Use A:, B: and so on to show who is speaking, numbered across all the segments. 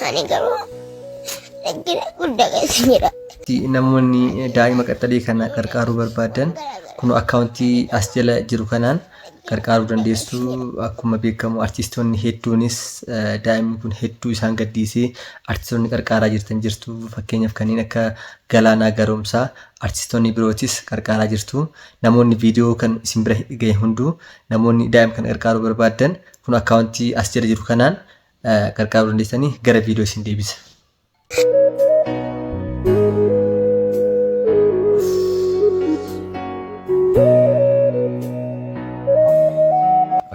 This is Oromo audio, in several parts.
A: Ani garuu rakkina guddaa keessa jira.
B: Namoonni daa'ima qaxalee kana qarqaaruu barbaadan kun akkaawuntii as jala jiru kanaan qarqaaruu dandeessu. Akkuma beekamu artistoonni hedduunis daa'imni kun hedduu isaan gaddiisee artistoonni qarqaaraa jirtan jirtu. Fakkeenyaaf kanneen akka Galaanaa Garoomsaa artistoonni birootis qarqaaraa jirtu. Namoonni viidiyoo kan isin bira gahe hunduu namoonni daa'ima kana qarqaaruu barbaadan kun akkaawuntii as jala jiru kanaan qarqaaruu dandeessanii gara viidiyoo isin deebisa.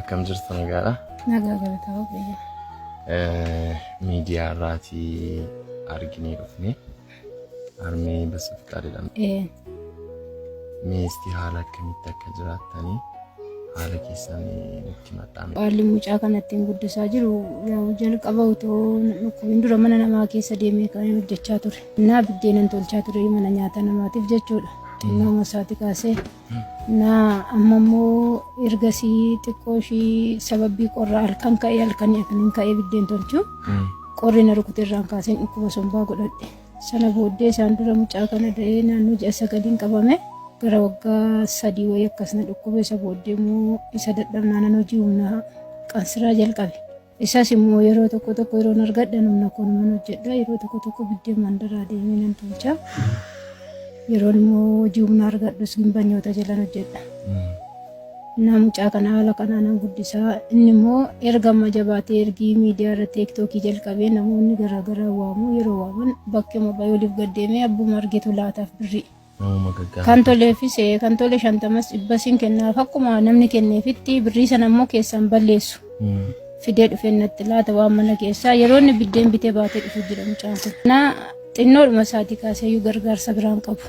C: Akkam jirtu nagaadha?
D: Nagaa galataa Waaqayyoo.
C: Miidiyaa irraatii arginee dhufne harmee Bassafiqaa jedhamti. Meestii haala akkamitti akka jiraattanii haala keessan nutti himadhaa.
D: Haalli mucaa kana ittiin guddisaa jiru yaa'u jalqaba utoo dhukkubin dura mana namaa keessa deemee kan inni hojjechaa ture. Innaa biddeenan tolchaa ture mana nyaata namaatiif jechuudha. Xinnooma isaati kaasee. Innaa amma immoo ergasii xiqqoo ishii sababii qorra halkan ka'ee halkan kan hin ka'ee biddeen tolchu qorri na rukute irraan kaaseen dhukkuba sombaa godhadhe. Sana booddee isaan dura mucaa kana da'ee naannoo ji'a sagaliin qabame gara waggaa 3 wayii akkas na dhukkube. Isa booddee immoo isa dadhabnaanan hojii humnaa qansiraa jalqabe. Isas immoo yeroo tokko tokko yeroon argadhan humna koonuman hojjedha. Yeroo tokko tokko biddeen mandaraa deemee nan tolcha. Yeroon immoo hojii humnaa argadhus gimbanyoota jalan hojjedha. Innaa mucaa kana haala kanaanan guddisaa. Inni immoo erga amma jabaatee ergii miidiyaa irra teektookii jalqabee namoonni garaa garaa waamu. Yeroo waaman bakkema ba'ee oliif gad deemee abbuma argetu laataaf birrii.
C: Namuma gaggaafata.
D: Kan toleefis kan tole shantamas dhibbas hin kennaaf akkuma namni kenneefitti birrii sana immoo keessaan balleessu. Fidee dhufee natti laata waan mana keessaa yeroo inni biddeen bitee baatee dhufu jira mucaan kun. Naa xinnoodhuma isaatii kaaseeyyuu gargaarsa biraan qabu.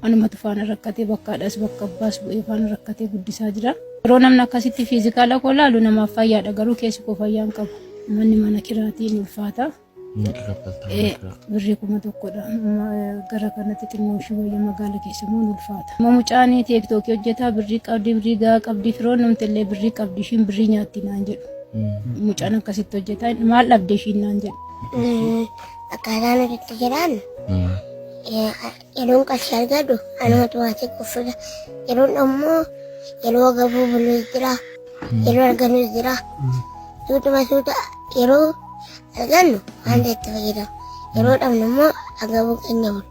D: Anumatu faana rakkatee bakka haadhaas bakka abbaas bu'ee faana rakkatee guddisaa jira. Yeroo namni akkasitti fiizikaala koo laalu namaaf fayyaadha garuu keessi koo fayyaa hin qabu. Manni mana kiraatiin ulfaata.
C: Meeqa kaffaltaa mana kiraa?
D: Birrii 1000dha. Gara kanatti xinnoo ishii wayya magaala keessa immoo ni ulfaata. Amma mucaan teektookii hojjetaa birrii qabdi birrii gahaa qabdi firoon numti illee birrii qabdi ishiin birrii nyaatti naan jedhu. Mucaan akkasitti hojjetaa maal dhabde ishiin naan jedhu.
A: Akkaataa nuti itti jiraannu yeroon qarshii argadhu anumatu maatii kuffisa. Yeroon ammoo yeroo agabuu bulus jira. Yeroo argannus jira. Suutuma suuta yeroo argannu wanta itti fayyadamu. Yeroo dhabnu immoo agabuu keenya bulla.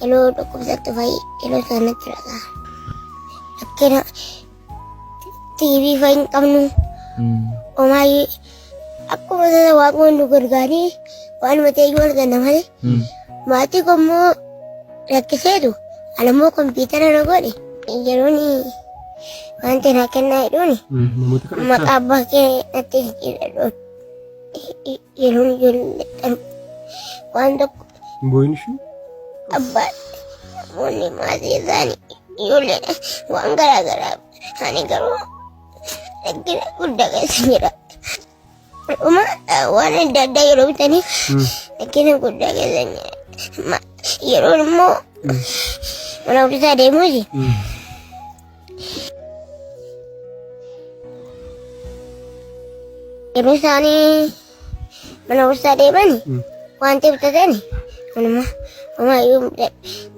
A: Yeroo dhukkubsattu fa'i yeroo sanatti dhagaa. Rakkina TV fa'i hin qabnu. Homaayyuu akkuma sana waaqni nu gargaaree waanuma ta'eyyuu arganna malee. Maatii koo immoo rakkiseetu ana immoo kompiitara na godhe yeroon wanti na kennaa jedhuuni
E: Namoota kadhachaa.
A: maqaa abbaa kee natti jijjiiradhu yeroon ijoollee qabu waan tokko
E: Hin boo'in ishii.
A: abbaa namoonni maatii isaanii ijoollee waan garaa garaa ani garuu rakkina guddaa keessa jira. Dhuma waan adda addaa yeroo bitanii rakkina guddaa keessa jira. Yeroon immoo mana ofiisaa deemuuti. Yeroo isaanii mana barumsaa deeman wanti bitatan manuma homaayyuu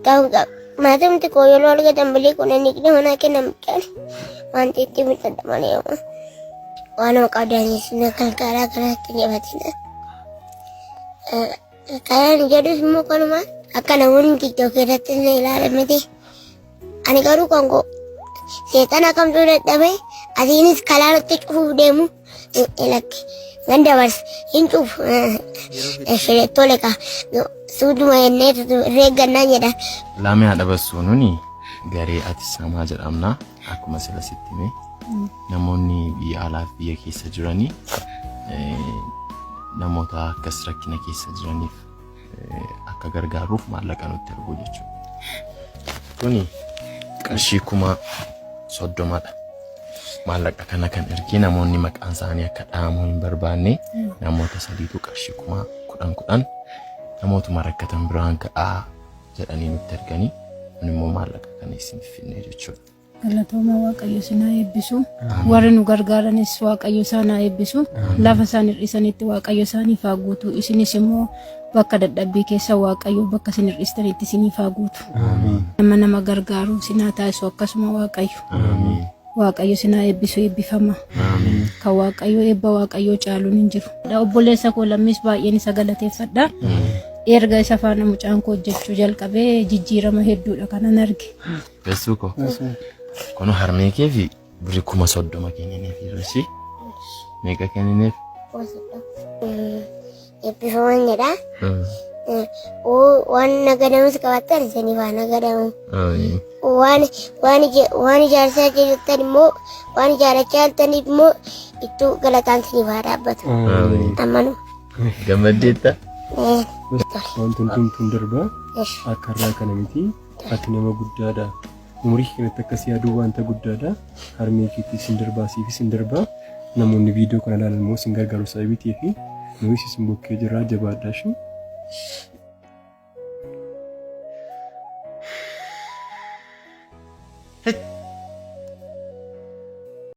A: gaafa maatumti koo yeroo argatan bilii kudhan digdama naa kennan bitaan wanti itti bitadha malee waan nama qabdanis na gargaaraa karaatti jabatina. Karaan jedhus immoo kanuma akka namoonni tiktok irratti na ilaalan miti. Ani garuu kan koo seexana kamtuu dadhabe asiinis kalaanatti cufuuf deemu lakki nan dabarsa hin cufu tole ka suutuma jennee reeggannaa jedha.
C: Laamee haadha bassuu nuni garee ati samaa jedhamna akkuma sila sitti hime namoonni biyya alaaf biyya keessa jiranii namoota akkas rakkina keessa jiraniif akka gargaaruuf maallaqa nutti erguu jechuudha. Kuni qarshii 30,000dha. Maallaqa kana kan ergee namoonni maqaan isaanii akka dhahamu hin barbaanne namoota sadiitu qarshii 10,000 10 namootuma rakkatan biraan ga'aa jedhanii nutti erganii kun immoo maallaqa kana isiniif finne jechuudha.
D: Galatooma, Waaqayyo isin haa eebbisu. Warri nu gargaaranis Waaqayyo isaan haa eebbisu. Lafa isaan hir'isanitti Waaqayyo isaaniif haa guutu. Isinis immoo bakka dadhabbii keessa Waaqayyo bakka isin hir'istanitti isiniif haa guutu. Nama nama gargaaru isin haa taasisu akkasuma Waaqayyo. Waaqayyo isin haa eebbisu, eebbifama. Kan Waaqayyo eebba Waaqayyoo caaluun hin jiru. Obboleessa koo lammis baay'een isa galateeffadha. Erga isa faana mucaan koo hojjechuu jalqabee jijjiirama hedduudha kanan arge.
C: Beessuu koo. Kun harmee kee fi birri 30,000 kennineef irrasi. Meeqa kennineef?
A: Eebbifaman jedha. Waan nagadamus qabaattan isiniif haa nagadamu. Waan ijaarsaa jirtan immoo, waan ijaarrachaa jirtaniif immoo ittuu galataan isiniif haa dhaabbatu. Ammanu.
C: Gammaddeetta?
E: Wanti hundumtuun darbaa, akka irraa kana miti. Ati nama guddaadha. Umurii kee kanatti akkas yaaduu wanta guddaadha. Harmee keetii sin darbaa, siifis hin darbaa. Namoonni viidiyoo kana ilaalan immoo sin gargaaru sababii ta'eef nuyis isin bukkee jirraa, jabaadhaa ishee.